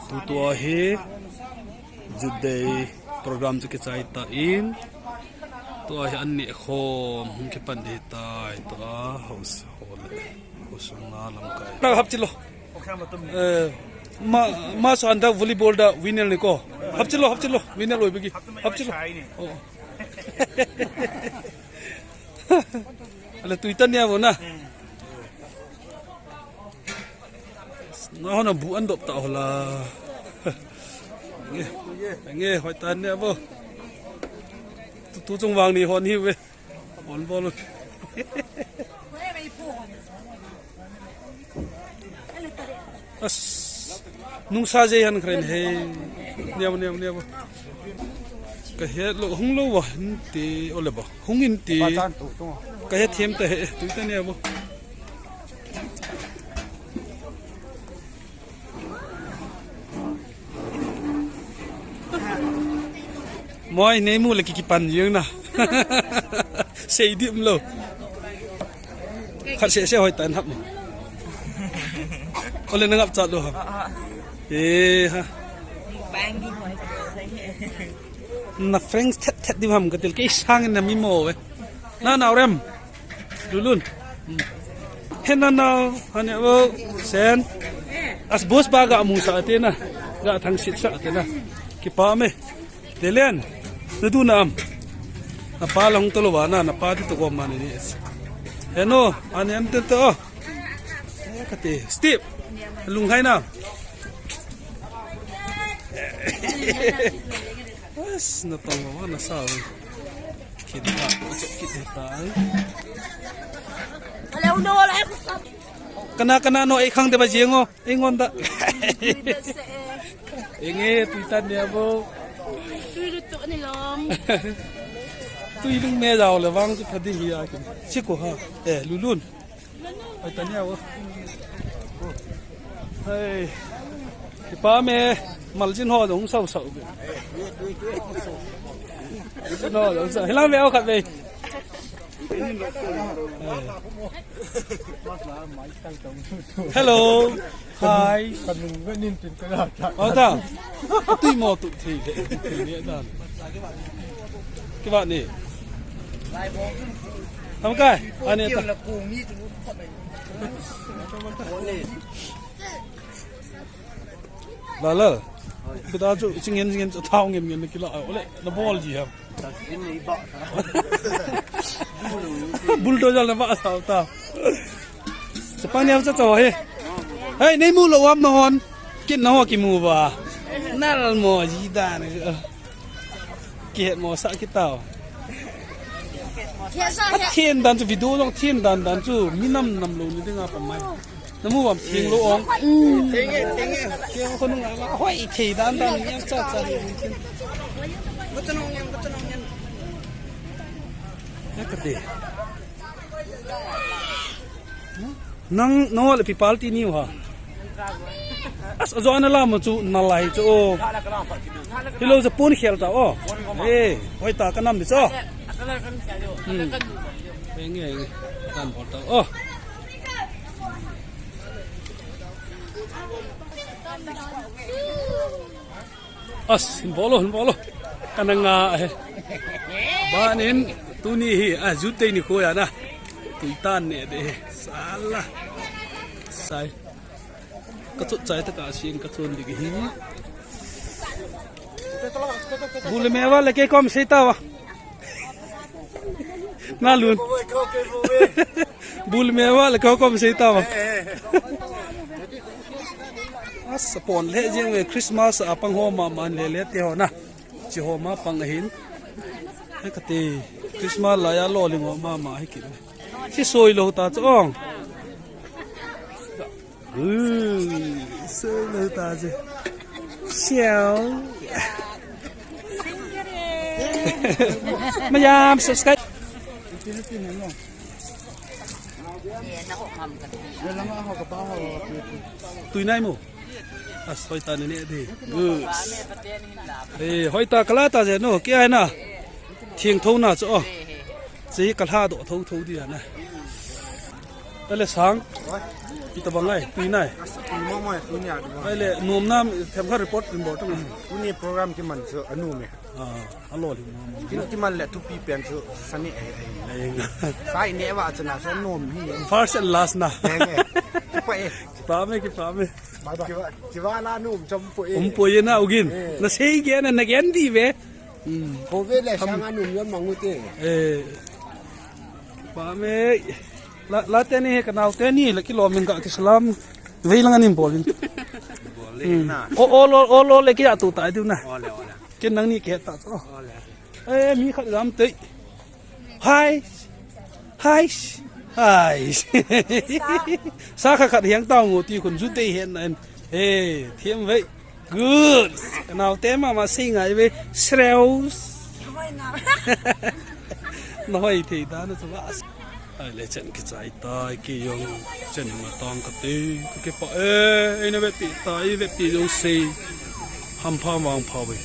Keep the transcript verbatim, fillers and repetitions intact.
Tutua hi Youth Day program chu kichai tan, tua hi an neh khom hung kipan ding tai, tua house hall, house hall na lam kai. Na hap chilo. Eh, ma, ma so anda volleyball da winner ni ko. Hap chilo, hap chilo, winner loi bigi. Hap chilo. Oh. Ale tuitan nia bo na. Na hona bu an dop ta hola. Nge, nge, hoitan nia bo. Tu, tu chung vang ni hon hi ve. Hon bol. As, nungsa jei han kren he. Niam, niam, niam. Ka het lo, hung lo va, hin ti, ole ba. Hung in ti. Ka het them ta he, tuita nia bo. Moi, nei mu le ki kipan jeng na. Sei dim lo. Khat se se hoitan hap mo. Ole na ngap chat lo ha. Eh ha. Na friends thet thet dim ham ka til ke sang na mi mo ve. Na na rem. Lulun. Hena nau, hane bo, sen. As boss ba ga mu sa te na. Ga thang sit sa te na. Kipa me. Lelen. Na du na am. Na pa la hung to lo ba na, na pa ti to ko ma ni ni. Heno, ane am te to. Eh, kati. Steve. Lung hai na. As, na tong lo, na sa. Kit ba, kit tai. Hello, no, hello. Kana, kana, no, ei khang de ba jeng o, ei ngon da. Enge, tuitan nia bo. Tui lut to ni long. Tui lung me jao le vang chu phadi hi a kin. Siko ha. Eh, Lulun. Ai, tania wo. Hei. Kipa me, maljin ho jong sau sau be. Maljin ho jong sau. Hilang ve au khat ve. Hello. Hi. Ota. Tui mo tu thi. Ni dan. Kiba ni. Tamakai, ani ta. Lala. Kita chu chingen chingen chu thao ngem ngem kila. Ole, na bol ji ham. Bulldozer na ba sa ta. Chapang niam cha cha he. Hei, nei mu lo am na hon. Kin na ho kimu ba. Nal mo ji dan. Kihet mo sa kitao. Thien dan chu video jong thien dan dan chu mi nam nam lo ni dinga pa mai. Na mu bam thien lo ong. Thien e, thien e. Thien ko nung a hoi thei dan dan ni cha cha. Ya ka te. Nang, nang le pi party ni ha. As, ajo ana la mo chu na lai chu o. Hilo sa pun khel ta o. Eh, hoi ta ka nam di chu. Hmm. Enge, enge. Tan bol ta o. As, hin bolo, hin bolo. Kana nga he. Banin tuni hi, a, Youth Day ni kho ya na. Tuitan ne de he. Sala. Sai. Ka chut chai ta ka sing ka chun dik hi. Bul me wa le ke kom sei ta wa. Na lun. Bul me wa le ko kom sei ta wa. Asa pon le jeng ve Christmas a pang ho ma man le le te ho na. Chi ho ma pang ahin. He ka te Christmas la ya lo ling ho ma ma hi ki. Si soi lo ta chong. Ui, soi lo ta je. Siao. Mayam subscribe. Tui nai mo. As hoi ta ne ne de. Gus. Eh, hoi ta kala ta je no. Kia hai na. Thieng tho na cho. Che kala do tho tho dia na. Ele sang. Ita bangai, tui nai. Asa, tui mo mo, tui ni adu. Ele, nom nam, them kha report, report. Tuni program kiman chu, anu me. Ah, alo li mo mo. Kin kiman le tupi pen chu, sani ai ai. Ai. Sai ne wa chana, sa nom hi. First and last na. Enge. Kipa e. Kipa me, kipa me. Bye bye. Kiwa, kiwa la nom chom po e. Um po ye na ugin. Eh. Na sei ge na, na gen di ve. Hmm. Ko ve le sang anu yom mangu te. Eh. Kipa me. La, la teni he kanao teni le kilom in ka kisalam. Vei lang anin bol in. Bol le na. O, o lo, o lo le ki atu ta diu na. Ole, ole. Ken nang ni ke ta to. Ole. Eh, mi khat lam te. Hai. Hai. Hai. Sa kha khat hiang tao ngo ti khun ju te hen na en. Eh, thiam vei. Good. Kanao te mama sei ngai ve. Sreus. Hoi na. Na hoi thei da na chu ba. Ai le chen kichai tai ki jong chen ma tang ka te. Ka ke pa e, ei na ve pi tai ve pi jong sei. Ham pha mang pha ve.